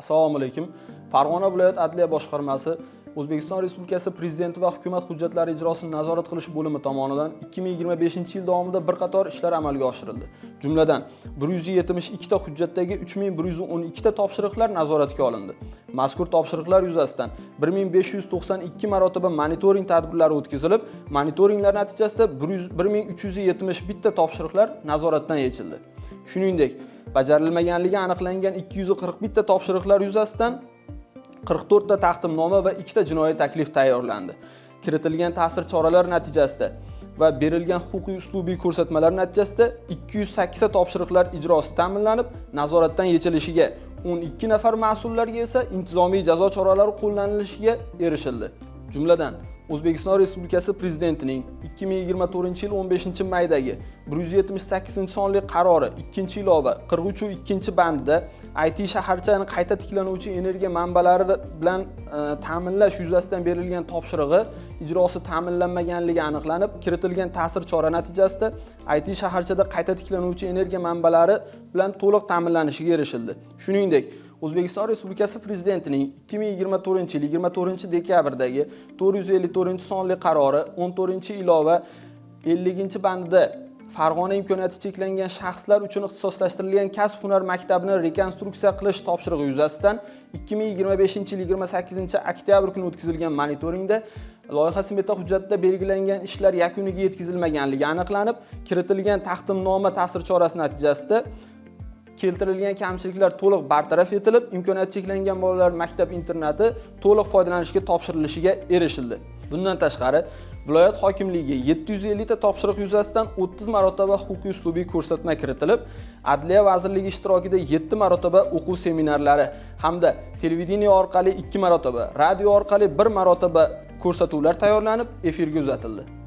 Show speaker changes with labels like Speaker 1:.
Speaker 1: Assalomu alaykum. Farg'ona viloyat adliya boshqarmasi O'zbekiston Respublikasi Prezidenti va hukumat hujjatlari ijrosini nazorat qilish bo'limi tomonidan 2025-yil davomida bir qator ishlar amalga oshirildi. Jumladan, 172 ta hujjatdagi 3112 ta topshiriqlar nazoratga olindi. Mazkur topshiriqlar yuzasidan 1592 marotaba monitoring tadbirlari o'tkazilib, monitoringlar natijasida 1371 ta topshiriqlar nazoratdan yechildi. Shuningdek, bajarilmaganligi aniqlangan 241 ta topshiriqlar yuzasidan 44 ta taqdimnoma va 2 ta jinoiy taklif tayyorlandi. Kiritilgan ta'sir choralar natijasida va berilgan huquqiy uslubiy ko'rsatmalar natijasida 208 ta topshiriqlar ijrosi ta'minlanib, nazoratdan yechilishiga, 12 nafar mas'ullarga esa intizomiy jazo choralari qo'llanilishiga erishildi. Jumladan, O'zbekiston Respublikasi Prezidentining 2024-yil 15-maydagi 178-sonli qarori 2-ilova 43.2-bandida IT shaharchani qayta tiklanuvchi energiya manbalari bilan ta'minlash yuzasidan berilgan topshirig'i ijrosi ta'minlanmaganligi aniqlanib, kiritilgan ta'sir chora natijasida IT shaharchada qayta tiklanuvchi energiya manbalari bilan to'liq ta'minlanishiga erishildi. Shuningdek, O'zbekiston Respublikasi Prezidentining 2024-yil 24-dekabrdagi 454-sonli qarori 14-ilova 50-bandida Farg'ona imkoniyati cheklangan shaxslar uchun ixtisoslashtirilgan kasb-hunar maktabini rekonstruksiya qilish topshirig'i yuzasidan 2025-yil 28-oktyabr kuni o'tkazilgan monitoringda loyiha smeta hujjatida belgilangan ishlar yakuniga yetkazilmaganligi aniqlanib, kiritilgan taqdimnoma ta'sir chorasi natijasida keltirilgan kamchiliklar to'liq bartaraf etilib, imkoniyati cheklangan bolalar maktab internati to'liq foydalanishga topshirilishiga erishildi. Bundan tashqari, viloyat hokimligiga 750 ta topshiriq yuzasidan 30 marotaba huquqiy uslubiy ko'rsatma kiritilib, Adliya vazirligi ishtirokida 7 marotaba o'quv seminarlari hamda televideniye orqali 2 marotaba, radio orqali 1 marotaba ko'rsatuvlar tayyorlanib, efirga uzatildi.